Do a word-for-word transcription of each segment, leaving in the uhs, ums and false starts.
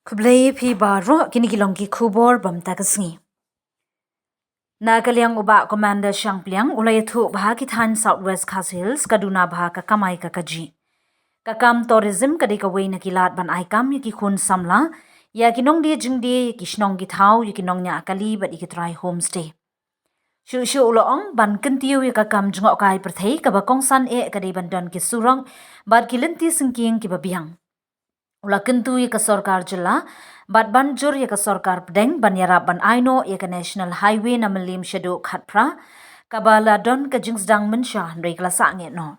Khublei phi baroh, kine ki long ki khubor bam ta ka sngi. Na ka liang u Bah Commander Shangpliang u la ïathuh ba ha ki thaiñ South West Khasi Hills ka duna bha ka kamai ka kajih. Ka kam tourism ka dei kawei na ki lad ban ai kam ïa ki khun samla, ïa ki nongdie jingdie, ïa ki shnong ki thaw, ïa ki nongñiah kali bad ïa ki trai homestay. Shuh shuh u la ong ban kyntiew ïa ka kam jngohkai pyrthei kaba kongsan eh ka dei ban don ki surok bad ki lynti syngkien kiba biang. U la kyntu ïa ka sorkar jylla bad ban jur ïa ka sorkar pdeng ban ïarap ban ai noh ïa ka National Highway na Mylliem Shaduh Khatphra, kaba la don ka jingsdang mynshuwa hynrei ka la sangeh noh.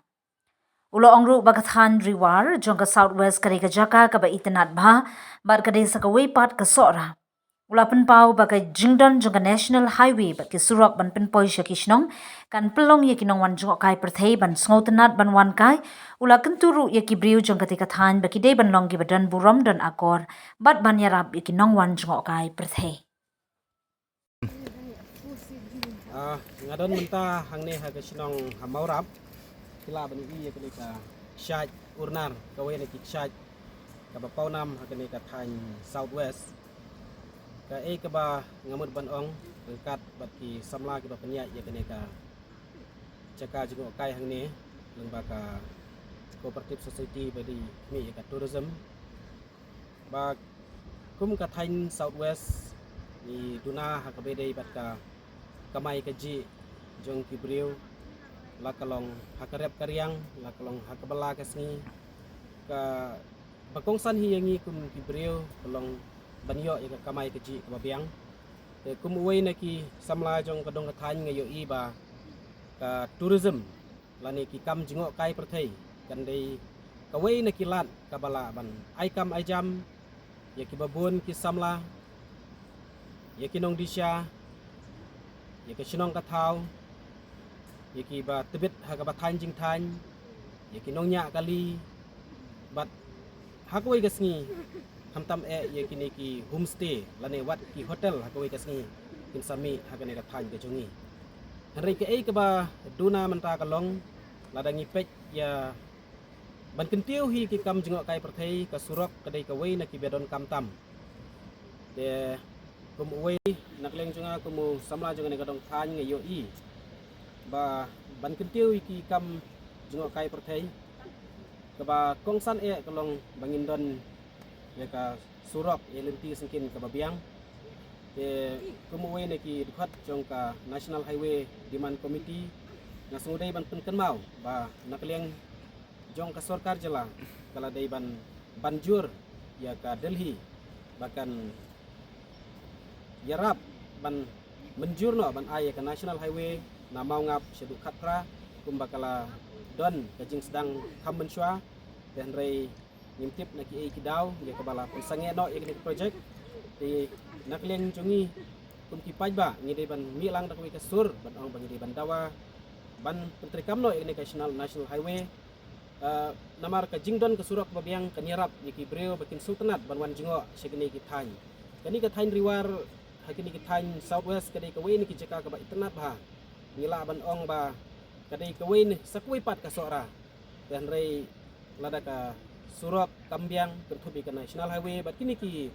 U la ong ruh ba ka thaiñ Ri War jong ka South West ka dei ka jaka kaba itynnad bha bad ka dei sa kawei pat ka Sohra. U la pynpaw ba ka jingdon jong ka National Highway bad ki surok ban pynpoi sha ki shnong kan pynlong ïa ki nongwan jngohkai pyrthei ban sngewtynnad ban wan kai. U la kyntu ruh ïa ki briew jong katei ka thaiñ ba ki dei ban long kiba don burom, don akor bad ban ïarap ïa ki nongwan jngohkai pyrthei. Ah, nga don mynta hangne ha ka shnong ha Mawrap. Ki lah ban ïohi ïa kane ka kshaid Urnar, kawei na ki kshaid kaba pawnam ha kane ka thaiñ South West. Kaei kaba nga mut ban ong ryngkat bad ki samla kiba pynïaid ïa kane ka jaka jngohkai hangne, lyngba ka cooperative society ba dei khmih ïa ka tourism, ba kum ka thaiñ South West ngi duna ha kaba ïadei bad ka kamai kajih jong ki briew, la ka long ha ka rep ka riang, la ka long ha kaba la ka sngi. Kaba kongsan hi ïa ngi kum ki briew ka long ban ïoh ïa ka kamai kajih kaba biang. Te kum uwei na ki samla jong ka dong ka thaiñ nga ïohi ba ka tourism lane ki kam jngohkai pyrthei kan dei kawei na ki lad kaba lah ban ai kam ai jam ïa kiba bun ki samla, ïa ki nongdie sha, ïa ka shnong ka thaw, ïa kiba tbit ha kaba thaiñ jingthaiñ, ïa ki nongñiah kali, bad ha kawei ka sngi khamtam eh ïa kine ki homestay lane wat ki hotel ha kawei ka sngi kin sa mih ha kane ka thaiñ ka jong ngi. Hynrei kaei kaba duna mynta ka long, lada ngi peit ïa ban kyntiew hi ki kam jngohkai pyrthei, ka surok ka dei kawei na kiba donkam tam. Te kum uwei na ka liang jong nga kum u samla jong kane ka dong thaiñ nga ïohi ba ban kyntiew hi ki kam jngohkai pyrthei, kaba kongsan eh ka long ba ngin don ïa ka surok, ïa lynti syngkien kaba biang. Te kum uwei na ki dkhot jong ka National Highway Demand Committee, nga sngewdei ban pynkynmaw ba na ka liang jong ka sorkar jylla ka la dei ban ban jur ïa ka Delhi ba kan ïarap ban mynjur noh ban ai ïa ka National Highway na Mawngap shaduh Khatphra, kumba ka la don ka jingsdang kham mynshuwa. Te hynrei ngim tip na kiei ki daw ïa kaba la pynsangeh noh ïa kane ka project. Te na ka liang jong ngi kum ki paidbah ngi dei ban mih lang da kawei ka sur ban ong ba ngi dei ban dawa ban pyntreikam noh ïa kane ka National, National Highway. Ah, namar ka jingdon ka surok ba biang kan ïarap ïa ki briew ba kin sngewtynnad ban wan jngoh sha kine ki thaiñ. Kane ka thaiñ Ri War ha kine ki thaiñ South West ka dei kawei na ki jaka kaba itynnad bha. Ngi lah ban ong ba ka dei kawei na sa kawei pat ka Sohra. Te hynrei lada ka surok kam biang kynthup ïa ka National Highway bad kine ki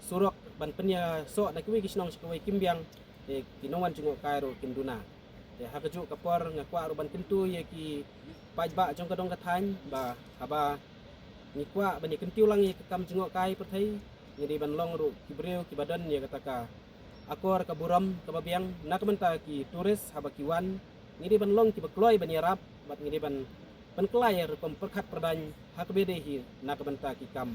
surok ban pynïasoh na kiwei ki shnong sha kawei kim biang, te ki nongwan jngohkai ruh kin duna. Te ha kajuh ka por nga kwah ruh ban kyntu ïa ki paidbah jong ka dong ka thaiñ ba haba ngi kwah ban ïa kyntiew lang ïa ka kam jngohkai pyrthei, ngi dei ban long ruh ki briew kiba don ïa kata ka akor ka burom kaba biang na ka bynta ki tourist haba ki wan. Ngi dei ban long kiba kloi ban ïarap bad ngi dei ban pynkylla ïa ka rukom pyrkhat pyrdaiñ ha kaba ïadei hi na ka bynta ki kam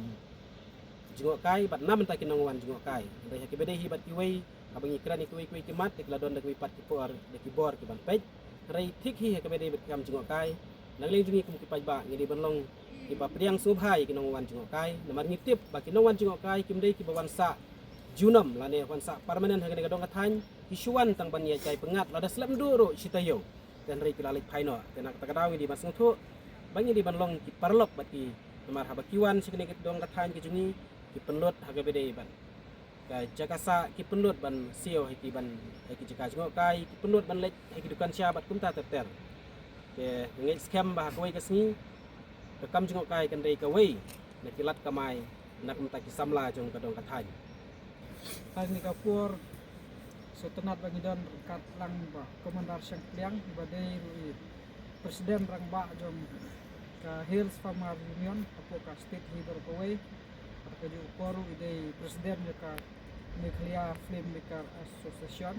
jngohkai bad na bynta ki nongwan jngohkai. Hynrei ha kaba ïadei hi bad kiwei, haba ngi kren ïa kiwei kiwei ki mat, te ki la don da kiwei pat ki por, da ki bor ki ban peit. Hynrei thik hi ha kaba ïadei bad ki kam jngohkai, na ka liang jong ngi kum ki paidbah ngi dei ban long kiba pdiang sngewbha ïa ki nongwan jngohkai. Namar ngi tip ba ki nongwan jngohkai kim dei kiba wan sah junom lane wan sah permanent ha kane ka dong ka thaiñ, ki shu wan tang ban ïa jai pyngngad lada slem duh ruh shi taïew. Te hynrei ki la leit phai noh. Te na kata ka daw ngi dei ban sngewthuh ba ngi dei ban long ki paralok bad ki, namar haba ki wan sha kane ka dong ka thaiñ ka jong ngi, ki pynlut ha kaba ïadei bad ka jaka sah, ki pynlut ban siew ha ki ban, ha ki jaka jngohkai, ki pynlut ban leit ha ki dukan sha bad kumta ter ter. Te nga ngeit skhem ba ha kawei ka sngi ka kam jngohkai kan dei kawei na ki lad kamai na ka bynta ki samla jong ka dong ka thaiñ. Ha kane ka por, sngewtynnat ba ngi don ryngkat lang Bah Commander Shangpliang, ba dei ruh i President Rangbah jong ka Hills Farmer Union hapoh ka state hi baroh kawei. Bad ha kajuh ka por ruh i dei President jong ka Meghalaya Filmmaker Association.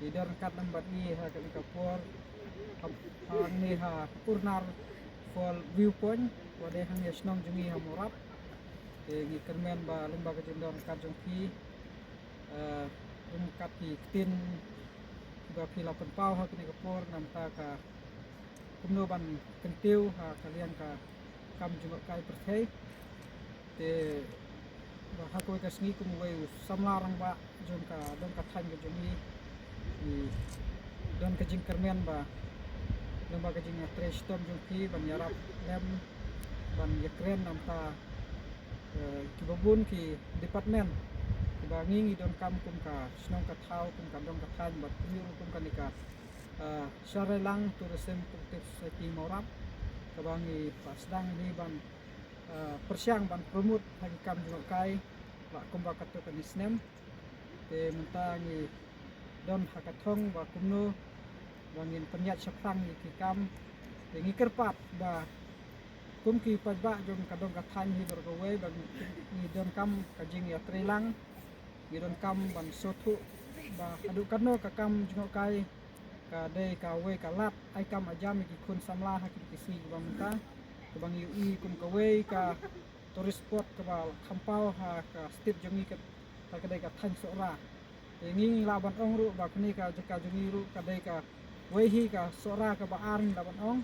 I don ryngkat lang bad ngi ha kane ka por, ha, hangne ha Urnar Fall Viewpoint, wat dei hangne ha shnong jong ngi ha Mawrap. Te ngi kyrmen ba lyngba ka jingdon ryngkat jong phi, eh, ryngkat ki ktien kiba phi la pynpaw ha kane ka por, namar ka kumno ban kyntiew ha ka liang ka kam jngohkai pyrthei. Te ba ha kawei ka sngi kum uwei u samla rangbah jong ka dong ka thaiñ ka jong ngi, ngi don ka jingkyrmen ba lyngba ka jingïatrei shitom jong phi ban ïarap lem, ban ïakren namar, eh, kiba bun ki department kiba ngi, ngi donkam kum ka shnong ka thaw, kum ka dong ka thaiñ, bad kumjuh ruh kum kane ka, eh, Share Lang Tourism Cooperative Society Mawrap, kaba ngi pat sdang hi ban, eh, pyrshang ban promote ha ki kam jngohkai lah kumba katto katne snem. Te mynta ngi don ha ka thong ba kumno ba ngin pynïaid shaphrang ïa ki kam. Te ngi kyrpad ba kum ki paidbah jong ka dong ka thaiñ hi baroh kawei, ba ngi, ngi donkam ka jingïatreilang, ngi donkam ban sngewthuh ba haduh katno ka kam jngohkai ka dei kawei ka lad ai kam ai jam ïa ki khun samla ha kine ki sngi kiba mynta, kaba ngi ïohi kum kawei ka tourist spot kaba kham paw ha ka state jong ngi, ka, ka dei ka thaiñ Sohra. Te ngi, ngi lah ban ong ruh ba kane ka jaka jong ngi ruh ka dei kawei hi ka Sohra kaba ar, ngi lah ban ong.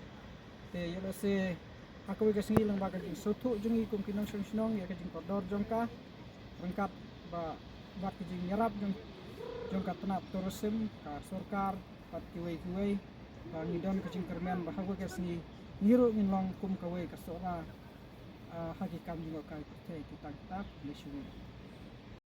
Te ïoh lehse ha kawei ka sngi lyngba ka jingsngewthuh jong ngi kum ki nongshong shnong ïa ka jingkordor jong ka, ryngkat ba bad ka jingïarap jong, jong ka tnat tourism, ka sorkar bad kiwei kiwei, ba ngi don ka jingkyrmen ba ha kawei ka sngi ngi ruh ngin long kum kawei ka Sohra, ah, ha ki kam jngohkai pyrthei. Te tang katne, khublei shibun.